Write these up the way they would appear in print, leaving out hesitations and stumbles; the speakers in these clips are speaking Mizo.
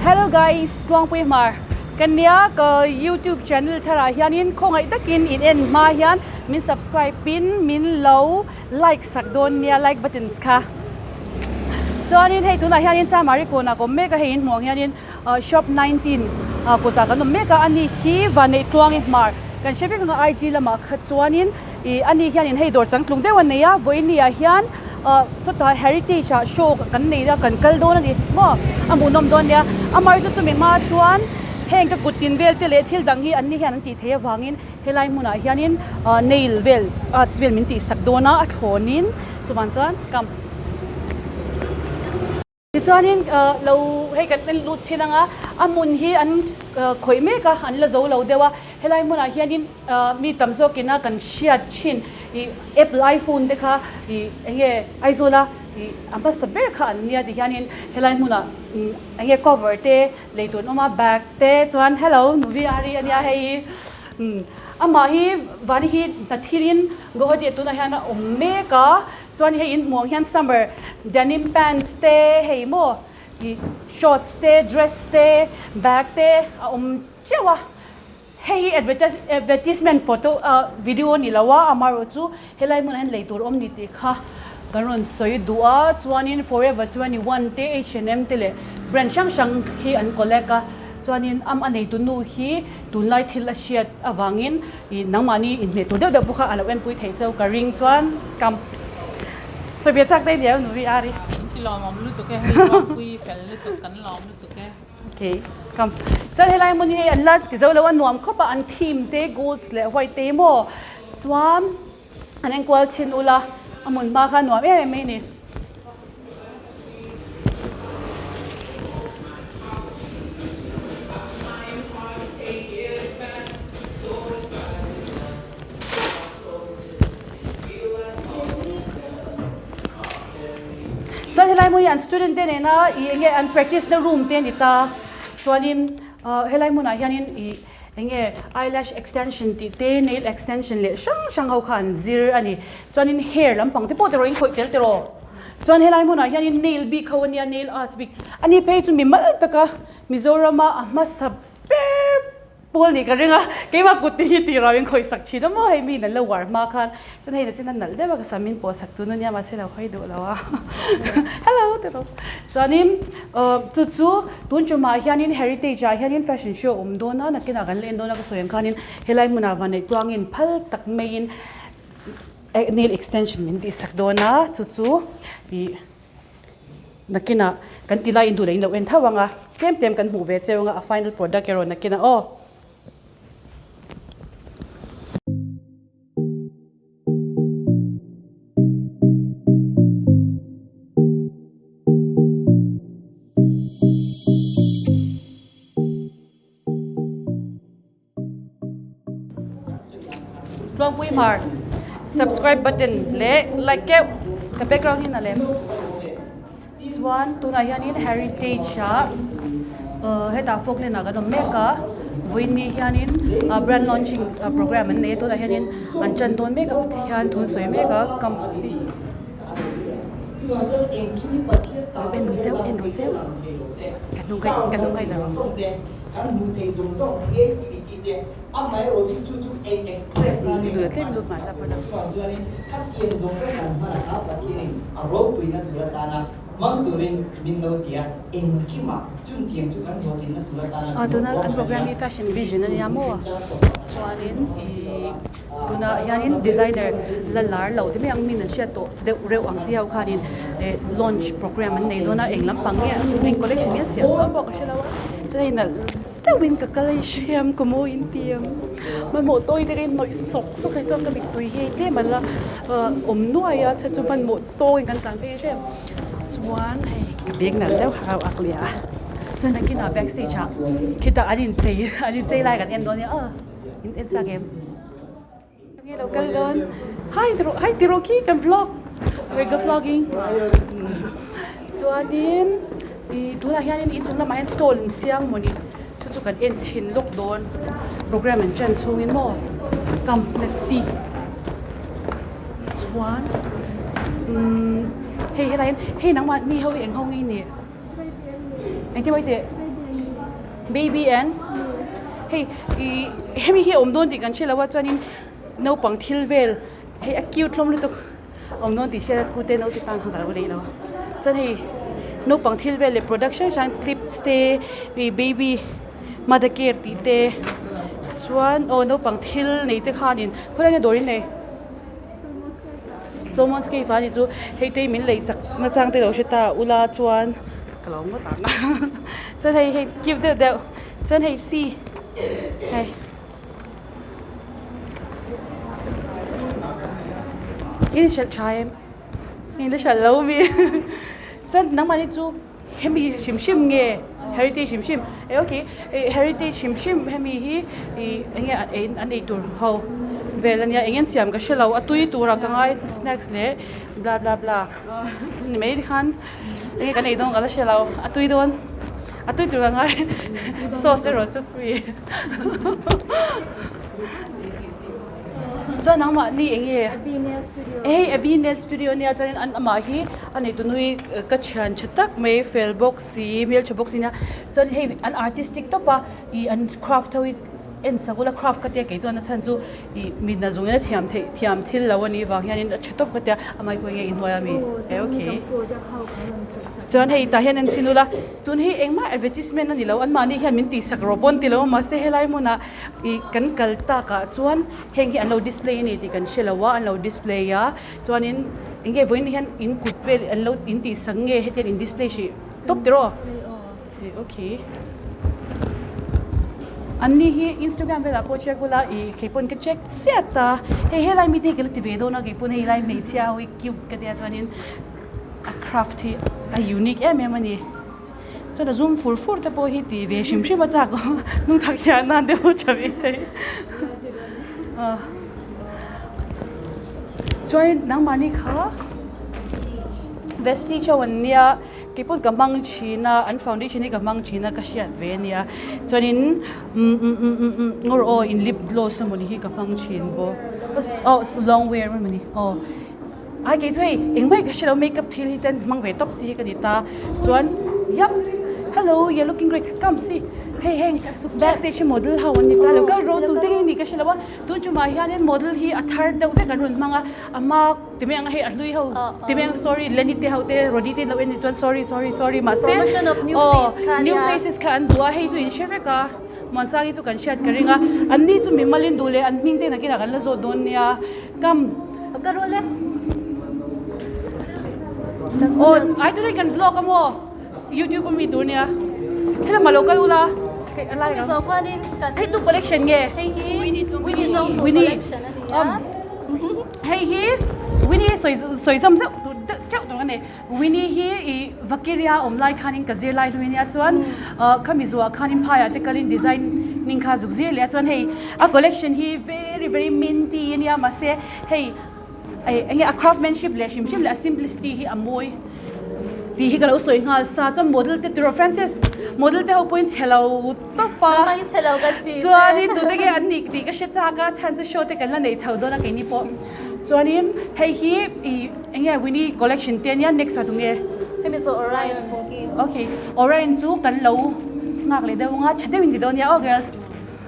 Hello guys, Tluangpui Hmar ka nia ka YouTube channel tharah hianin khawngaih takin in en hma hian min subscribe in min lo like sak dawn nia like buttons kha. Chuanin hei tunah hianin Chamari kawnah ka awm mek a, hei in hmuh ang hianin shop 19 kawtah kan awm mek a, ani hi Vanneih Tluangi Hmar kan hre vek ang a IG lamah kha chuanin ih ani hianin hei dawr changtlung deuh a nei a, vawiin ah hian sawtah heritage ah show kan nei a kan kal dawn a ni maw a hmuhnawm dawn nia amaherawhchu chumi hma chuan heng ka kut tin vel te leh thil dang hi an ni hian an tih theih avangin helai hmunah hianin nail vel arts vel min tihsak dawn a a thlawnin chuvang chuan kam. Tichuanin lo hei kan en lut chin anga a hmun hi an khawih mek a, an la zo lo deuh a, helai hmunah hianin mi tam zawkina kan hriat thin ih Apple iPhone te kha ih eng nge Aizawla ih a hmasa ber kha an nia tihianin helai hmunah eng nge cover te lei tur an awm a, bag te chuan hello Nuvi Ari a nia hei amah hi Vani hi hnathilin Guwahati ah tunah hian a awm mek a. Chuan hei in hmuh ang hian summer denim pants te hei maw ih shorts te dress te bag te a awm teuh a, hei hi advertisement photo ah video a ni lo a amaherawh chu helai hmunah hian lei tur awm ni tih kha kan rawn sawi duh a chuanin forever 21 te H and M te leh brand hrang hrang hi an collect a chuanin am a neitu nu hi tunlai thil a hriat avangin Ih nangmahni inhmeh tur deuh deuh pawh kha a lo enpui theih cheu ka ring chuan kam sawi ve chak daih nia Nuvi Ari. Min ti lawmawm lutuk e, hei Ruangpui fel lutuk kan lawm lutuk e. Ok kam chuan helai hmun hi hei an la ti zo lo a nuam khawp a an theme te gold leh white te hi maw chuan an enkual chhin ula a hmun hma kha nuam em em mai a ni. Chuan helai hmun hi an student te nena ih eng nge an practice na room te a ni ta chuanin ah helai hmunah hianin ih Eng nge eyelash extension tih te, nail extension leh hrang hrang ho kha an zir a ni. Chuanin hair lampang te pawh tiraw in khawih tel tiraw. Chuan helai hmunah hianin nail bik ho a nia, nail arts bik. Ani phei chu mi mal taka Mizorama a hmasa ber pawl nih ka ring a, keimah kut te hi tiraw in khawih sak thin a maw hei mi in an lo uar hma khan. Chuan hei nachin a nalh deuh a ka sam in pawh sak tun a nia mahse lo hawi duh lo a hello tiraw chuanin chu chu tun tumah hianin heritage ah hianin fashion show a awm dawn a nakinah kan la en dawn a ka sawi ang khanin helai hmunah vanneih tluangin phal tak maiin nail extension min tih sak dawn a chu chu ih nakinah kan ti lai in duh leh in lo en tho ang a tlem tlem kan hmuh ve cheu ang a a final product erawh nakinah aw. Tluangpui Hmar subscribe button leh like keuh ka background hi na lem chuan tunah hianin heritage ah hetah Falkland ah kan awm mek a vawiin ni hianin brand launching program an nei a tunah hianin an tan dawn mek a Pathian thu an sawi mek a kam si en ru zeuh en ru zeuh ka hnung ka ka hnung ka in Aw tuna an program hi fashion vision a nia maw chuanin ihh tunah hianin designer la lar lo te mai ang min an hriat tawh deuh reuh ang chi ho khanin eh launch program an nei dawn a eng lampang nge eng collection nge an siam dawn pawh ka hre lo a chuan hei nalh deuhin ka kal a i hriam ka mawi in ti ang hmanhmawh tawi te ka inhnawih sawk sawk a chuan ka mittui hi hei tlem a la awm nuai a chhan chu hmanhmawh tawiin kan tlan phei hrem chuan hei ka bag nalh deuh ha ak leh a chuan nakinah back stage ah khitah an inchei an inchei lai kan en dawn nia aw in en chak em nge lo kal dawn hi tiraw hi tiraw khi kan vlog we go vlogging chuanin ih tunah hianin inchung lamah hian stall in siam mawni chu chu kan en chhin lawk dawn program an ṭan chhungin maw come let's see chuan umm hei helai hian hei nangmah mi ho hi eng ho nge i nih engtin maw i tih? Baby and hei ih hemi hi a awm dawn tih kan hre lo a chuanin naupang thil vel hei a cute hlawm lutuk a awm dawn tih hria cute naute tan khan ka lo lei lo a chuan hei naupang thil vel leh product hrang hrang clips te ih baby mother care tih te chuan aw naupang thil nei te khanin khawilai nge dawr in nei. Solomon cave a ni chu hei te hi min lei chak na chang te lo hre ta ula chuan ka lo ngawt ang chuan hei hei cute deuh deuh chuan hei si hei in hralh tha em in la hralh lo mi chuan nangmahni chu. Hemi hrim hrim nge heritage hrim hrim eh okay eh heritage hrim hrim hemi hi ih eng nge an ei tur ho vel ania eng nge an siam ka hre lo a tui turah ka ngai snacks leh bla bla bla ni mai tikhan eng nge kan ei dawn ka la hre lo a tui dawn a tui tur ka ngai sauce erawh chu free Chuan nangmahni eng nge? Abby Nail Studio. Hei Abby Nail Studio ania chuanin an amah hi a nei tunui ka thian tha tak mai fel bawk si hmeltha bawk si nia chuan hei an artistic tawp a ih an craft ho hi en sak ula craft ka tia kei chuan a chhan chu ih mi hna zawng in a thiam theih thiam thil lo a nih vang hianin a tha tawp ka tia amah hi khawi nge inhnuai a mi eh okay chuan hei tah hian en chhin ula tun hi engmah advertisement a ni lo anmahni hian min tihsak rawh pawn ti lo a mahse helai hmunah Ih kan kal takah chuan heng hi an lo display a ni tih kan hre lo a an lo display a chuanin eng nge vawiin hian in kut vel an lo in tih sak nge hetiang in display hrih tawp tiraw ih okay an ni hi instagram velah pawh check ula ih keipawn ka check chiat a hei helai mi te hi ka la ti ve dawn a keipawn hei lai hmeichhia ho hi cute ka tia chuanin a craft hi a unique em em a ni. Chuan a zum fur fur te pawh hi tih ve hrim hrim a chak awm hnung tak hian nan deuh tha ve thei chuan nangmahni kha vestige ho an nia keipawn ka hmang thin a an foundation hi ka hmang thin a ka hriat ve ania chuanin umm umm umm umm umm ngawr aw in lip gloss emawni hi ka hmang thin bawk aw long wear emawni aw. Ai kei chu hei engmah hi ka hrelo makeup thil hi ten hmang ve tawp chi hi ka ni ta chuan yups hello you are looking great come see hei heng backstage hi model ho an ni ta lo kal rawh tun te hi ni ka hrelo a tun tumah hianin model hi a thar deuh vek an rawn hmang a a hma ti mai ang a hei a hlui ho ti mai ang sorry Lenny te ho te Rody te an lo en ni chuan sorry sorry sorry mahse aw new faces kha an duh a hei chu in hre vek a Muansangi chu kan hriat ka ring a an ni chu mimal in duh leh an hming te nakinah kan la zawt dawn nia. Kam. Ka rul e. Aw ai tunah kan vlog a maw youtube a mi tur nia helam ah lo kal ula hei a lai ang hei tu collection nge hei hi Winnie Winnie hei hi Winnie sawi sawi zam zeuh tur deuh teuh tur a ni Winnie hi ih Vakiria awm lai khanin ka zir lai hlui ania chuan khami zuah khanin phaiah te kalin designing kha zuk zir leh a chuan hei a collection hi very very minty ania mahse hei eng nge a craftsmanship leh hrim hrim leh a simplicity hi a mawi tih hi ka lo sawi nghal sa chuan model te tiraw Francis model te ho pawhin chhe lo tawp a chuanin tute nge an nih tih ka hre chak a chhan chu show te kan la nei chho dawn a keini pawh chuanin hei hi ih eng nge Winnie collection te ania next ah tunge hemi chu Orion Funky okay Orion chu kan lo nghak leh deuh anga tha deuhin ti dawn nia aw girls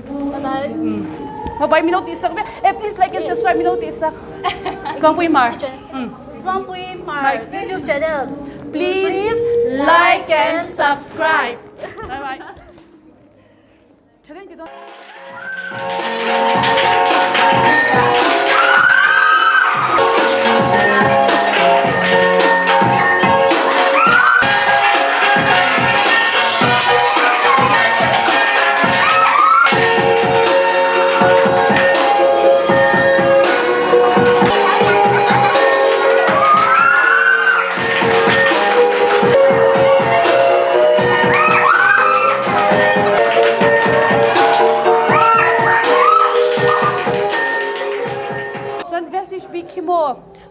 bye bye bye bye min lo tih sak vek eh please like and subscribe min lo tih sak Tluangpui Hmar Tluangpui Hmar YouTube channel please like and subscribe bye bye Chuan Vestige bik hi maw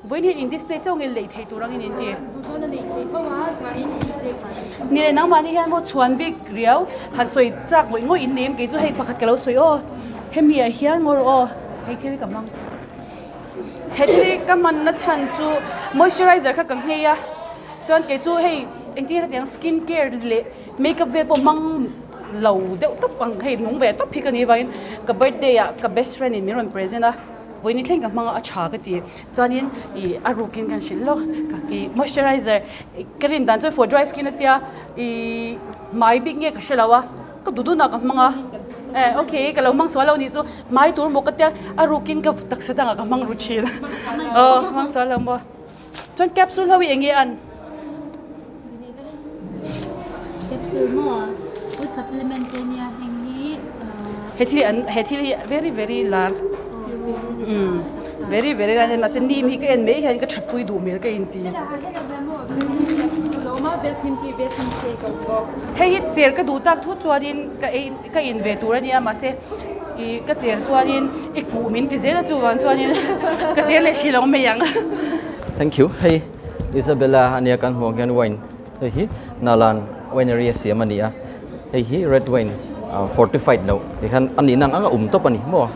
vawiin hian in display chauh nge lei thei tur angin in ti? Ni leh nangmahni hian maw chhuan bik riau han sawi chak ngawih ngawih in nei em kei chu hei pakhat ka lo sawi aw hemi ah hian ngaw rawh aw hei thil ka hmang. He thil hi ka hmanna chhan chu moisturizer kha ka nghei a chuan kei chu hei engtin nge hetiang skin care leh makeup vel pawh hmang. lo deuh tawp ang hei nung ve tawp hi ka ni vangin ka birthday ah ka best friend in min rawn present a vawiin thleng ka hmang a a tha ka ti chuanin ih a rukin kan hrilh lawk ih moisturizer ka rin dan chuan for dry skin a tia ih hmai bik nge ka hre lo a ka duh dun ah ka hmang a eh okay ka lo hmang sual lo nih chu hmai tur maw ka tia a rukin ka taksa dangah ka hmang ru thin aw hmang sual lo maw. Chuan capsule ho hi eng nge an? Capsule maw? Food supplement te nia heng hi He thil hi an he thil hi very very lar umm very very lar a mahse nim hi ka en mai hian ka thatpui duh hmel ka inti. Hei hi cher ka duh tak thut chuanin ka ei ka in ve tur a nia mahse ih ka cher chuanin i kuh min ti zel a chuvang chuanin ka cher leh hrih lo mai ang. Thank you. Hei Isabella ania kan hmuh ang hian wine hei hi Nalan winery a siam a ni a, hei hi red wine fortified loh tikhan a nihna ang ang a um tawp a ni maw?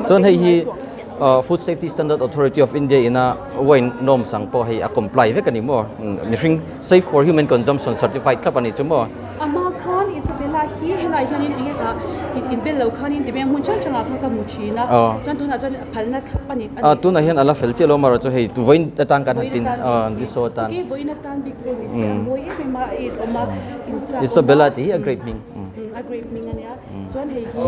Chuan hei hi Food Safety Standard Authority of India ina wine norms ang pawh hei a comply vek a ni maw? Mihring safe for human consumption certified thlap a ni chu maw? Amah khan Isabella hi helai hianin eng eng ah inbel lo khanin ti mai a hmun hrang hrangah khan ka hmu thin a, chuan tunah chuan phalna thlap a ni. Tunah hian a la fel chiah lo amaherawhchu chu hei vawiin atan kan han tin diso atan. Ok vawiin atan bik pawh ni se a mawi em em a a inawm a inchak awm a. Isabella tih hi a grape hming. A grape hming a nia chuan hei hi.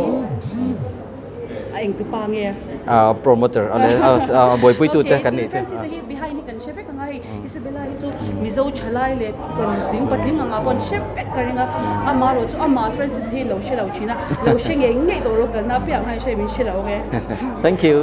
A engti pa nge? A promoter a leh a buaipuitu te kan nih chu. Okay, Francis a hi behind hi kan hre vek ang a hei Isabella hi chu Mizo thalai leh patling patling angah pawh an hre vek ka ring a, amah erawh chu amah Francis hi lo hre lo thin a, lo hre ngei ngei tawh rawh kalna apiang hian hre min hre lo ang e. Thank you.